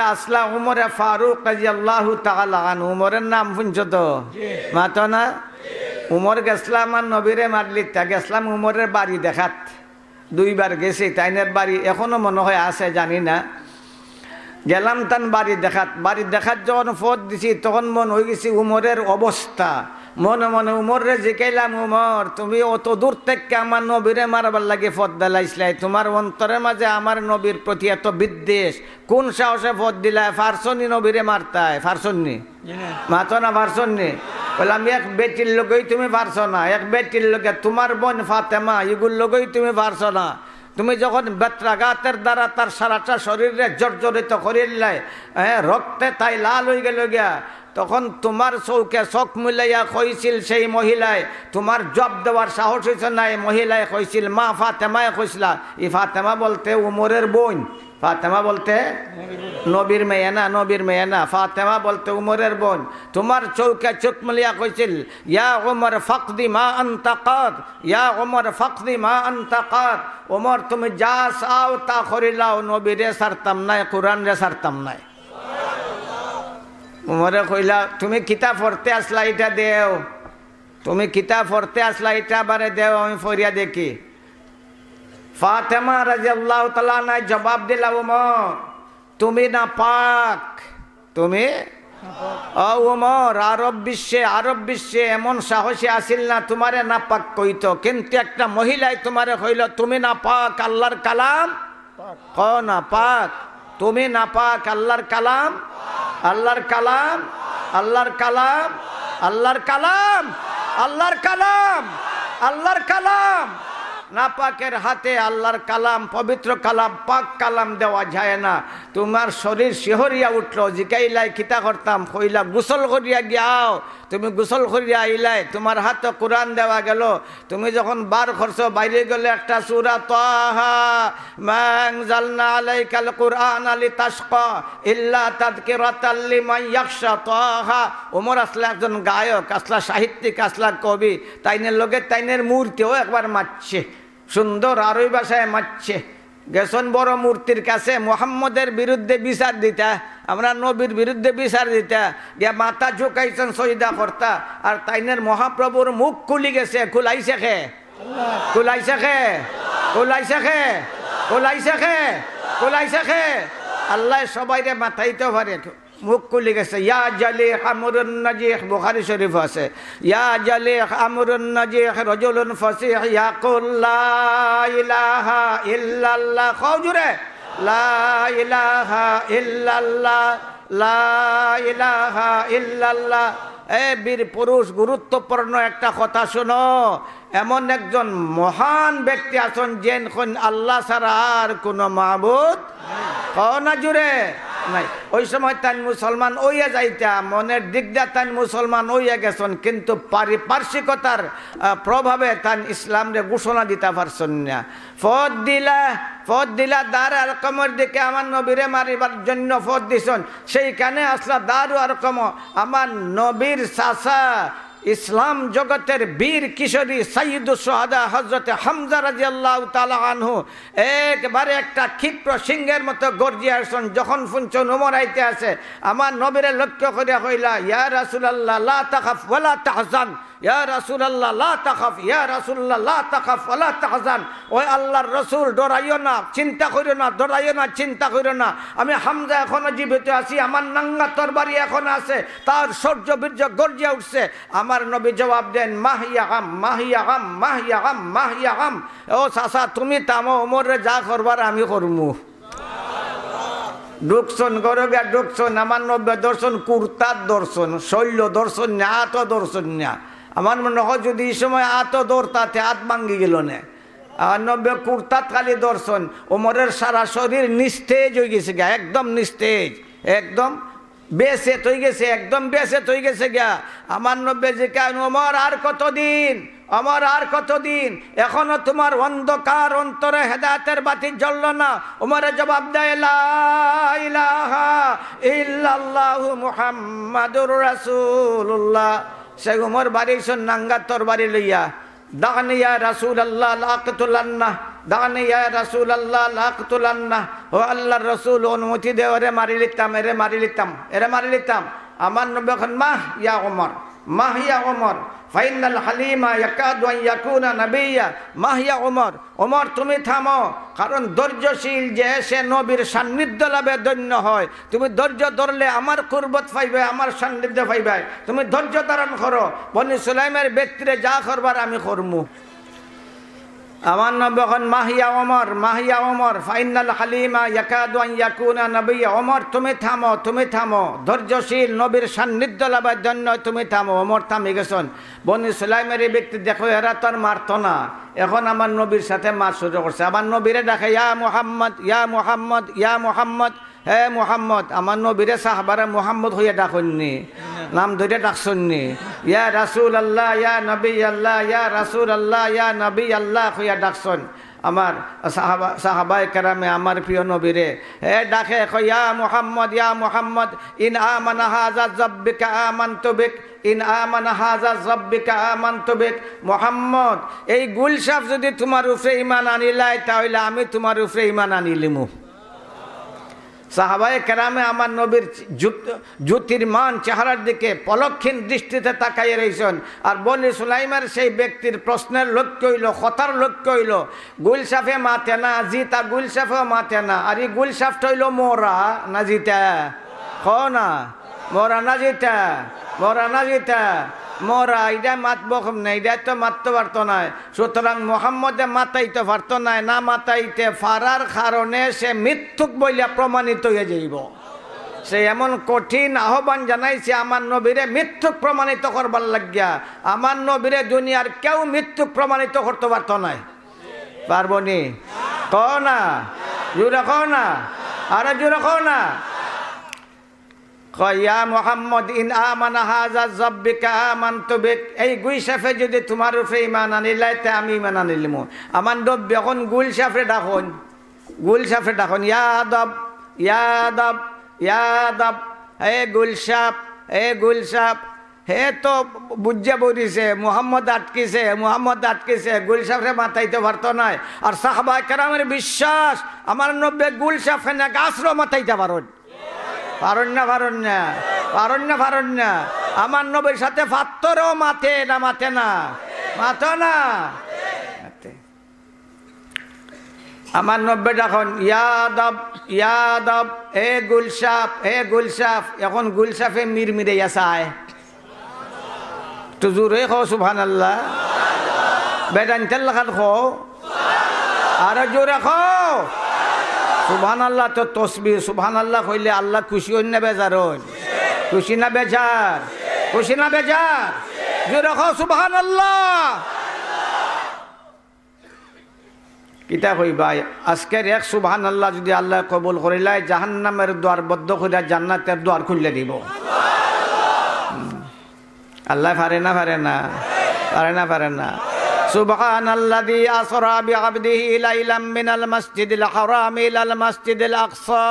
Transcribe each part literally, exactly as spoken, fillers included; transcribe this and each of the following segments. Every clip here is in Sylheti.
আছলা উমরে ফারুক রাদিয়াল্লাহু তাআলা আনহু। উমরের নাম হুনছো তো? মাতো না? উমর গেছলা আমার নবীরে মারলিতা, গেছলাম উমরের বাড়ি দেখাত। দুইবার গেছি, তাইনের বাড়ি এখনো মনে হয় আছে, জানি না। গেলাম তান বাড়ি দেখাত, বাড়ি দেখাত যখন ফথ দিছি, তখন মন অইগেছে উমরের অবস্থা। মনে মনে উমররে জিকাইলাম, "উমর, তুমি অত দূর থাকি আমার নবীরে মারবার লাগি ফথ দিলাইছলায়, তুমার অন্তরের মাঝে আমার নবীর প্রতি এত বিদ্বেষ, কুন সাহসে ফথ দিলায়? পারছনি নবীরে মারতায়, পারছনি?" মাতো না, পারছনি? কইলাম, "এক বেটির লগেউ তুমি পারছো না, এক বেটির লগে তুমার বইন ফাতেমা, ইগুর লগেউ তুমি পারছো না। তুমি যখন বেত্রাঘাতের দ্বারা তার সারাটা শরীররে জর্জরিত করিলায়, এ, রক্তে তাই লাল অইগেলো গিয়া, তখন তুমার চউখে চউখ মিলাইয়া কইছিল সেই মহিলায়, তুমার জবাব দেওয়ার সাহস অইছে না।" এই মহিলায় কইছিল, মা ফাতেমায় কইছলা, ই ফাতেমা বলতে উমরের বইন, ফাতেমা বলতে নবীর মেয়ে না, নবীর মেয়ে না, ফাতেমা বলতে উমরের বইন। তুমার চউখে চউখ মিলাইয়া কইছিল, "ইয়া উমর ফাকদি মা আনতা কাদ, ইয়া উমর ফাকদি মা আনতা কাদ।" উমর, তুমি যা চাও তা করিলাও, নবীরে ছাড়তাম নায়, কোরআনরে ছাড়তাম নায়। উমরে কইলা, "তুমি কিতা পড়তে আছলা ইটা দেও, তুমি কিতা পড়তে আছলা ইটা আমারে দেও, আমি পড়িয়া দেখি।" ফাতেমা রাদিয়াল্লাহু তাআলা আনহায় জবাব দিলা, "উমর, তুমি নাপাক, তুমি।" ও উমর, আরব বিশ্বে, আরব বিশ্বে এমন সাহসী আছিল না তুমারে নাপাক কইতো, কিন্তু একটা মহিলায় তুমারে কইলো, "তুমি নাপাক, আল্লাহর কালাম।" কও না, পাক। তুমি নাপাক, আল্লাহর কালাম, আল্লাহর কালাম, আল্লাহর কালাম, আল্লাহর কালাম, আল্লাহর কালাম, আল্লাহর কালাম। নাপাকের হাতে আল্লাহর কালাম, পবিত্র কালাম, পাক কালাম দেওয়া যায় না। তুমার শরীর শিহরিয়া উঠলো, জিকাইলায়, "কিতা করতাম?" কইলা, "গোসল করিয়া গিয়া আও।" তুমি গোসল করিয়া আইলায়, তুমার হাতো কোরআন দেওয়া গেলো, তুমি যখন বার করছো, বাইরে গেলো একটা সূরা, তাহা, মা আনজালনা আলাইকাল কুরআনা লিতাশকা, ইল্লা তাযকিরাতাল লিমান ইয়াখশা, তাহা। উমর আছলা একজন গায়ক, আছলা সাহিত্যিক, আছলা কবি, তাইনের লগে তাইনের মূর্তিও একবার মাতছে, সুন্দর আরবি ভাষায় মাতছে। গেছইন বড় মূর্তির কাছে মুহাম্মদের বিরুদ্ধে বিচার দিতা, আমরার নবীর বিরুদ্ধে বিচার দিতা, গিয়া মাথা ঝুকাইছইন সইজদা করতা, আর তাইনের মহাপ্রভুর মুখ খুলি গেছে। খুলাইছে কে? খুলাইছে কে? খুলাইছে কে? খুলাইছে কে? খুলাইছে কে? আল্লায় সবাইরে মাতাইতো পারে। মুখ খুলি গেছে। ইয়া জালিহ আমরুন নাজিহ, বুখারী শরীফো আছে। ইয়া জালিহ আমরুন নাজিহ, রাজুলুন ফাসিহ, ইয়াকুল লা ইলাহা ইল্লাল্লাহ। কও জুরে, লা ইলাহা ইল্লাল্লাহ, লা ইলাহা ইল্লাল্লাহ। এ বীর পুরুষ, গুরুত্বপূর্ণ একটা কথা শুনো। এমন একজন মহান ব্যক্তি আছইন, যেইন কইন আল্লাহ ছাড়া আর কুনু মাবুদ, কও না জুরে, নাই। ওই সময় তাইন মুসলমান অইয়া যাইতা, মনের দিক দিয়া তাইন মুসলমান অইয়া গেছইন, কিন্তু পারিপার্শ্বিকতার, আহ, প্রভাবে তাইন ইসলামরে ঘোষণা দিতা পারছইন না। ফথ দিলা, ফথ দিলা দার আরকমর দিকে, আমার নবীরে মারিবার জন্য ফথ দিছইন। সেইখানে আছলা দারু আরকম, আমার নবীর চাচা, ইসলাম জগতের বীর কিশোরী সাইয়্যিদুশ শুহাদা হযরতে হামজা রাদিয়াল্লাহু তাআলা আনহু একবারে একটা ক্ষিপ্র সিংহের মতো গর্জিয়া আছইন। যখন হুনছইন উমর আইতে আছে, আমার নবীরে লক্ষ্য করিয়া কইলা, "ইয়া রাসূলাল্লাহ, লা তাখাফ ওয়া লা তাহজান।" ইয়া রাসূলাল্লাহ, লা তাখাফ, ইয়া রাসূলাল্লাহ, লা তাখাফ ওয়া লা তাহজান। ওই আল্লাহর রাসূল, ডরাইও না, চিন্তা করিও না, ডরাইও না, চিন্তা করিও না। আমি হামজা এখনো জীবিত আছি, আমার নাঙ্গা তরবারি এখনো আছে, তার শৌর্য বীর্য গর্জিয়া উঠছে। আমার নবী জবাব দেন, "মা হিয়া আম, মা হিয়া আম, মা হিয়া আম, মা হিয়া আম।" ও চাচা, তুমি থামো, উমররে যা করবার আমি করমু। ঢুকছইন, ঘরো গিয়া ঢুকছইন, আমার নবীয়ে ধরছইন, কুর্তাত ধরছইন, শৈল্য ধরছইন না, আতো ধরছইন না। আমার মনে হয় যদি ই সময় আতো ধরতা তে আত ভাঙ্গি গেলো নে। আমার নবীয়ে কুর্তাত খালি ধরছইন, উমরের সারা শরীর নিস্তেজ অইগেছে গিয়া, একদম নিস্তেজ, একদম বেচেত অইগেছে, একদম বেচেত অইগেছে গিয়া। আমার নবীয়ে জিকাইন, "উমর, আর কতদিন? উমর, আর কতদিন? এখনো তুমার অন্ধকার অন্তরে হেদায়েতের বাতি জ্বললো না?" উমরে জবাব দেয়, "লা ইলাহা ইল্লাল্লাহু মুহাম্মাদুর রাসূলুল্লাহ।" সেই উমর বারইছইন নাঙ্গা তরবারি লইয়া, "দানি ইয়া রাসূলাল্লাহ, লা আকতুলান্না।" দানি ইয়া রাসূলুল্লাহ লাআকতুলান্না, ও আল্লাহর রাসূল, অনুমতি দেও, এরে মারি লিতাম, এরে মারি লিতাম, এরে মারি লিতাম। আমার নবী কইন, মাহ ইয়া ওমর, মাহ ইয়া ওমর, ফাইন্নাল হালিমা ইয়াকাদু আন ইয়াকুনা নাবিয়্যা, মাহ ইয়া ওমর, ওমর তুমি থামো, কারণ ধৈর্যশীল যে সে নবীর সান্নিধ্য লাভে ধন্য হয়। তুমি ধৈর্য ধরলে আমার কুরবত পাইবে, আমার সান্নিধ্য পাইবে। তুমি ধৈর্য ধারণ করো, বনি সুলাইমের ব্যক্তিরে যা করবার আমি করমু। আমার নবী কইন, মাহ ইয়া ওমর, মাহ ইয়া ওমর, ফাইন্নাল হালিমা ইয়াকাদু আন ইয়াকুনা নাবিয়্যা। ওমর তুমি থামো, তুমি থামো, ধৈর্যশীল নবীর সান্নিধ্য লাভের জন্য তুমি থামো। ওমর থামি গেছইন। বনি সুলাইমের এই ব্যক্তি দেখো, এরা তো আর মারতো না, এখন আমার নবীর সাথে মার শুরু করছে। আমার নবীরে ডাকে, ইয়া মুহাম্মদ, ইয়া মুহাম্মদ, ইয়া মুহাম্মদ, হে মুহাম্মদ। আমার নবীরে সাহাবারা মুহাম্মদ কইয়া ডাকইন নি, নাম ধরে ডাকছইন নি? ইয়া রাসূলুল্লাহ, ইয়া নবী আল্লাহ, ইয়া রাসূলুল্লাহ, ইয়া নবী আল্লাহ কইয়া ডাকছইন। আমার সাহাবা, সাহাবায়ে কেরামে আমার প্রিয় নবীরে, হে ডাকে, কয়, ইয়া মুহাম্মদ, ইয়া মুহাম্মদ, ইন আমানা হাযা যাব্বিকা আমানতু বিক, ইন আমানা হাযা যাব্বিকা আমানতু বিক। মুহাম্মদ, এই গুলশাফ যদি তুমার উপরে ঈমান আনিলায়, তা অইলে আমি তুমার উপরে ঈমান আনিলিমু। সাহাবায়ে কেরামে আমার নবীর জ্যোত-, জ্যোতির্মান চেহারার দিকে পলকহীন দৃষ্টিতে তাকাইয়া রইছইন। আর বনি সুলাইমের সেই ব্যক্তির প্রশ্নের লক্ষ্য অইলো, কথার লক্ষ্য অইলো, গুলশাফে মাতে না, জিতা গুলশাফেও মাতে না। আর ই গুলশাফটা অইলো মরা না জিতা? কও না, মরা না জিতা? মরা না জিতা? মরা, ইটা মাতবো কেমনে? ইটা তো মাততো পারতো নায়। সুতরাং মুহাম্মদে মাতাইতো পারতো নায়, না মাতাইতে পারার কারণে সে মিথ্যুক বলিয়া প্রমাণিত অইয়া যাইবো। সে এমন কঠিন আহ্বান জানাইছে আমার নবীরে মিথ্যুক প্রমাণিত করবার লাগিয়া। আমার নবীরে দুনিয়ার কেউ মিথ্যুক প্রমাণিত করতো পারতো নায়। পারবো নি? কও না, জোরে কও না, আরো জোরে কও না। কয়, ইয়া মুহাম্মদ, ইন আমানা হাযা যাব্বিকা আমানতু বিক। এই গুলশাফে যদি তুমার উপরে ঈমান আনিলায়, তে আমি ঈমান আনিলিমু। আমার নবী অখন গুলশাফরে ডাকইন, গুলশাফরে ডাকইন, ইয়া দাব, ইয়া দাব, ইয়া দাব, এ গুলশাফ, এ গুলশাফ। হে তো বুঝিয়া বইছে, মুহাম্মদ আটকিছে, মুহাম্মদ আটকিছে, গুলশাফরে মাতাইতো পারতো নায়। আর সাহাবায়ে কেরামের বিশ্বাস, আমার নবী গুলশাফ কেনে গাছরেও মাতাইতা পারইন। পারইন না, পারইন না, পারইন না, পারইন না। আমার নবীর সাথে পাত্থরেও মাতে না, মাতে না? মাতে। আমার নবী ডাকইন, ইয়া দাব, ইয়া দাব, এ গুলশাফ, এ গুলশাফ। অখন গুলশাফে মিরমিরাইয়া চায়। একটু জোরে কও সুবহানাল্লাহ। বেদান্তের লাখান কও। আরো জোরে কও। সুবহানাল্লাহ তো তসবিহ। সুবহানাল্লাহ কইলে আল্লাহ খুশি অইন না বেজার অইন? খুশি না বেজার? খুশি না বেজার? জোরে কও সুবহানাল্লাহ। কিতা কইবায়, আজকের এক সুবহানাল্লাহ যদি আল্লায় কবুল করিলায়, জাহান্নামের দুয়ার বন্ধ করিয়া জান্নাতের দুয়ার খুলিয়া দিবো। হুম। আল্লায় পারে না, পারে না? পারে না, পারে না? সুবহানাল্লাযী আসরা বিআবদিহি লাইলাম মিনাল মাসজিদিল হারামি ইলাল মাসজিদিল আকসা।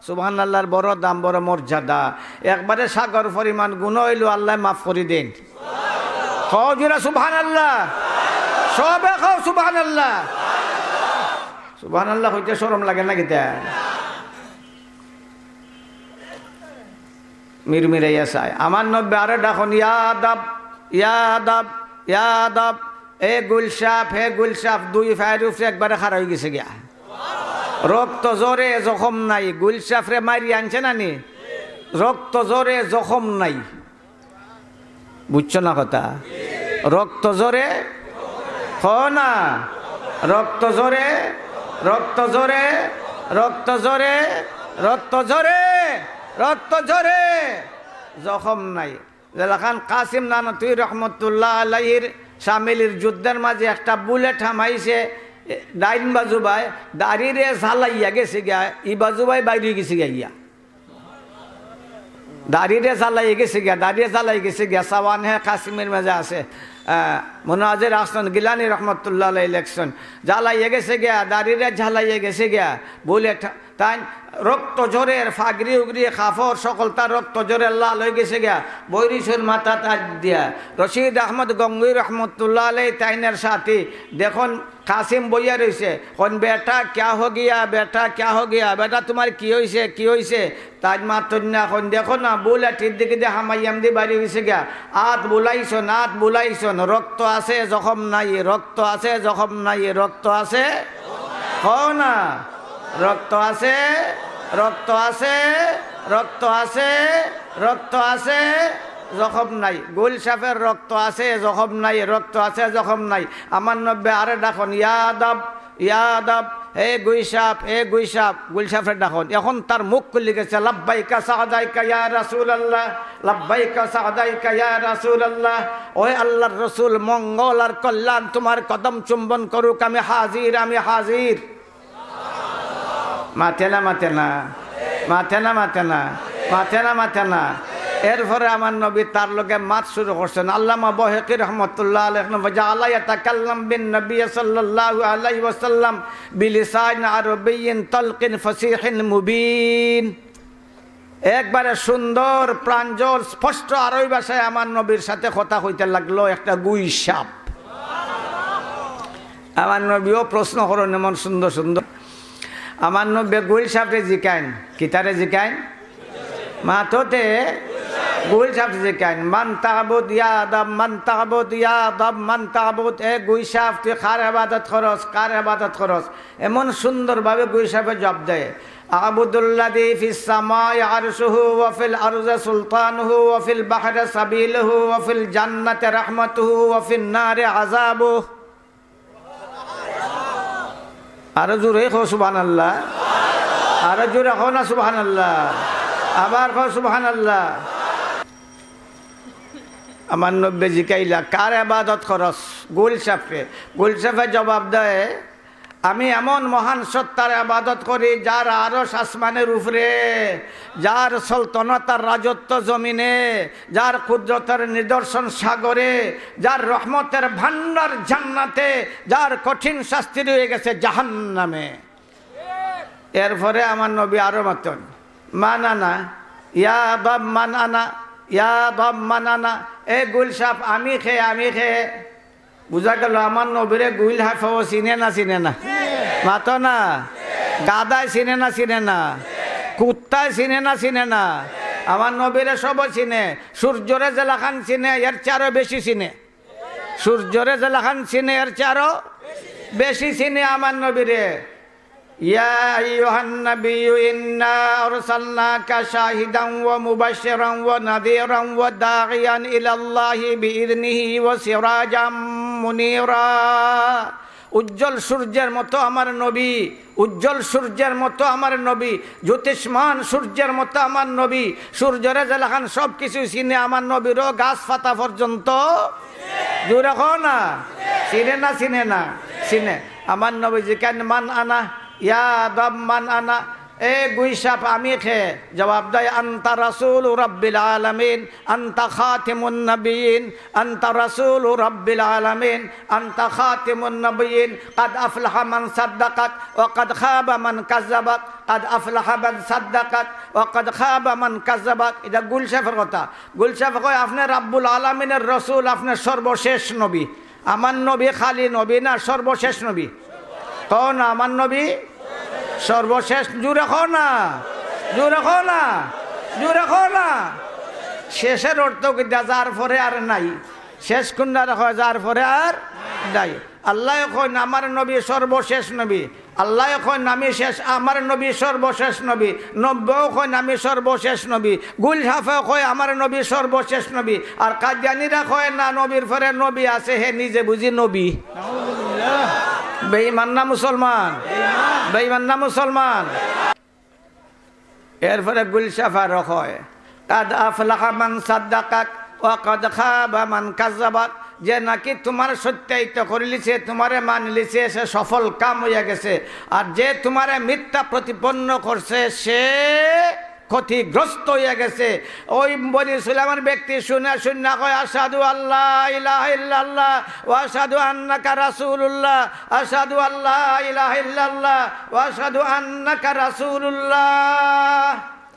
সুবহানাল্লাহর বড় দাম, বড় মর্যাদা। একবারে সাগর পরিমাণ গুনা অইলেও আল্লায় মাফ করি দেইন। কও জোরে সুবহানাল্লাহ। সবে কও সুবহানাল্লাহ। সুবহানাল্লাহ কইতে শরম লাগে না কিতা? মিরমিরাইয়া চায়। আমার নবী আরো ডাকইন, ইয়া দাব, ইয়া দাব, ইয়া দাব। এ গুলশাফ, হে গুলশাফ, দুই পায়ের উপরে একবারে খাড়া অইগেছে গিয়া। রক্ত ঝরে, জখম নাই। গুলশাফরে মারি আনছে না নি? রক্ত ঝরে, জখম নাই। বুঝছো না কথা? রক্ত ঝরে, কও না। রক্ত ঝরে, রক্ত ঝরে, রক্ত ঝরে, রক্ত ঝরে, রক্ত ঝরে, জখম নাই। যেলাখান কাসিম নানতুই রহমতুল্লাহ আলাইহির শামিলির যুদ্ধের মাঝে একটা বুলেট হামাইছে, ডাইন বাজু বায়, দাড়িরে ঝালাইয়া গেছে গিয়া, ই বাজু বায় বাইরে গেছে গিয়া। দাড়িরে ঝালাই গেছে গিয়া, দাড়িরে ঝালাই গেছে গিয়া, সাওয়ানহে কাসিমের মাঝে আছে। আহ, মুনাজির আহসান গিলানী রহমতুল্লাহ আলাইহি লেখছইন, ঝালাই গেছে গিয়া, দাড়িরে ঝালাই গেছে গিয়া, বুলেট তাইন রক্ত ঝরের, ফাগরি উগরি, কাপড় সকলতা রক্ত ঝরের, লাল অইগেছে গিয়া। বইরিছইন মাথাত আত দিয়া। রশিদ আহমদ গঙ্গুই রহমতুল্লাহ আলাইহি তাইনর সাথী। দেখইন কাসিম বইয়া রইছে। কইন, "বেটা, ক্যা হো গিয়া? বেটা, ক্যা হো গিয়া? বেটা, তুমার কি অইছে? কি অইছে?" তাইন মাতইন না, কইন, "দেখো না, ভুল আটির দিকে দিয়া হামাইয়াম দি বাড়ি অইছে গিয়া। আত বুলাইছইন, আত বুলাইছইন, রক্ত আছে, জখম নাই, রক্ত আছে, জখম নাই, রক্ত আছে।" কও না, রক্ত আছে, রক্ত আছে, রক্ত আছে, রক্ত আছে, জখম নাই। গুইল সাপর রক্ত আছে, জখম নাই, রক্ত আছে, জখম নাই। আমার নবীয়ে আরো ডাকইন, "ইয়া দাব, ইয়া দাব, এ গুইল সাপ, এ গুইল সাপ।" গুইল সাপরে ডাকইন। অখন তার মুখ খুলি গেছে, "লাব্বাইকা সাদাইকা ইয়া রাসূলুল্লাহ, লাব্বাইকা সাদাইকা ইয়া রাসূলুল্লাহ।" ওই আল্লাহর রসুল, মঙ্গল আর কল্যাণ তুমার কদম চুম্বন করুক, আমি হাজির, আমি হাজির। মাতে না, মাতে না, মাতে না, মাতে না, মাতে না, মাতে না। এরপরে আমার নবী তার লগে মাত শুরু করছইন। আল্লামা বয়হকী রহমতুল্লাহ আলাইহি, "ফাজাআলা ইয়াতাকাল্লাম বিন নবী সাল্লাল্লাহু আলাইহি ওয়াসাল্লাম বিলিসান আরবিয়্যিন তালকিন ফাসিহিন মুবিন।" একবারে সুন্দর, প্রাঞ্জল, স্পষ্ট আরবি ভাষায় আমার নবীর সাথে কথা কইতে লাগলো একটা গুইল সাপ। আমার নবীও প্রশ্ন করইন এমন সুন্দর সুন্দর। আমার নবীয়ে গুইল সাপরে জিকাইন, কিতারে জিকাইন? মাততে গুইল সাপরে জিকাইন, "মান তা'বুদ ইয়া দাব, মান তা'বুদ ইয়া দাব, মান তা'বুদ?" এ গুইল সাপ, তুই কার ইবাদত করস, কার ইবাদত করস? এমন সুন্দরভাবে গুইল সাপে জবাব দেয়, "আ'বুদুল্লাযী ফিস সামাই আরশুহু ওয়া ফিল আরজি সুলতানুহু ওয়া ফিল বাহরি সাবিলাহু ওয়া ফিল জান্নাতি রাহমাতুহু ওয়া ফিন নারি আযাবুহু।" আরো জোরে কও সুবহানাল্লাহ, আরো জোরে কও না সুবহানাল্লাহ, আবার কও সুবহানাল্লাহ। আমার নবীয়ে জিকাইলা, "কার ইবাদত করস?" গুইল সাপরে। গুইল সাপে জবাব দেয়, "আমি এমন মহান সত্তার ইবাদত করি, যার আরশ আসমানের উপরে, যার সলতনত আর রাজত্ব জমিনে, যার কুদরতের নিদর্শন সাগরে, যার রহমতের ভান্ডার জান্নাতে, যার কঠিন শাস্তি রয়ে গেছে জাহান্নামে।" এরপরে আমার নবী আরো মাতইন, "মান আনা, ইয়া দাব মান আনা, ইয়া দাব মান আনা।" এ গুইল সাপ, আমি কে, আমি কে? বুঝা গেল আমার নবীরে গুইল সাপেও চিনে না চিনে না? মাতো না। গাধায় চিনে না চিনে না? কুত্তায় চিনে না চিনে না? আমার নবীরে সবে চিনে। সূর্যরে যেলাখান চিনে, এর চেয়ে আরো বেশি চিনে। সূর্যরে যেলাখান চিনে, এর চেয়ে আরো বেশি চিনে আমার নবীরে। يا أيها النبي إنا أرسلناك شاهدا ومبشرا ونذيرا وداعيا إلى الله بإذنه وسراجا منيرا। উজ্জ্বল সূর্যের মতো আমার নবী, উজ্জ্বল সূর্যের মতো আমার নবী, জ্যোতিষ্মান সূর্যের মতো আমার নবী। সূর্যরে যেলাখান সব কিছু চিনে, আমার নবীরও গাছ পাতা পর্যন্ত। জোরে কও না, চিনে না, চিনে না, চিনে। আমার নবী জিকাইন, "মান আনা, ইয়া দাব মান আনা।" এ গুইল সাপ, আমি কে? জবাব দেয়, "আনতা রাসূলু রাব্বিল আলামিন, আনতা খাতিমুন নাবিয়্যিন, আনতা রাসূলু রাব্বিল আলামিন, আনতা খাতিমুন নাবিয়্যিন, কাদ আফলাহা মান সাদ্দাকাক ওয়া কাদ খাবা মান কাজ্জাবাক, কাদ আফলাহা মান সাদ্দাকাক ওয়া কাদ খাবা মান কাজ্জাবাক।" ইটা গুইল সাপর কথা। গুইল সাপে কয়, "আপনে রাব্বুল আলামিনের রসুল, আপনে সর্বশেষ নবী।" আমার নবী খালি নবী না, সর্বশেষ নবী। কও না, আমার নবী সর্বশেষ। জোরে কও না, জোরে কও না, জোরে কও না। শেষের অর্থ কিতা? যার পরে আর নাই। শেষ কুনটারে কয়? যার পরে আর নাই। আল্লায় কইন, "আমার নবী সর্বশেষ নবী।" আল্লায় কইন, "আমি শেষ, আমার নবী সর্বশেষ নবী।" নবীও কইন, "আমি সর্বশেষ নবী।" গুইল সাপেও কয়, "আমার নবী সর্বশেষ নবী।" আর কাদিয়ানীরা কয়, "না, নবীর পরে নবী আছে, হে নিজে বুঝি নবী।" বেঈমান না মুসলমান? বেঈমান না মুসলমান? এরপরে গুইল সাপে আরো কয়, "কাদ আফলাহা মান সাদ্দাকাক ওয়া কাদ খাবা মান কাজ্জাবাক।" যে নাকি তুমারে সত্যায়িত করিলিছে, তুমারে মানিলিছে, সে সফল কাম অইয়া গেছে। আর যে তুমারে মিথ্যা প্রতিপন্ন করছে, সে ক্ষতিগ্রস্ত হইয়া গেছে। ওই বনি সুলাইমান ব্যক্তি শুনে, শুনে কয়, "আশহাদু আল্লা ইলাহা ইল্লাল্লাহ ওয়া আশহাদু আন্নাকা রাসূলুল্লাহ, আশহাদু আল্লা ইলাহা ইল্লাল্লাহ ওয়া আশহাদু আন্নাকা রাসূলুল্লাহ।"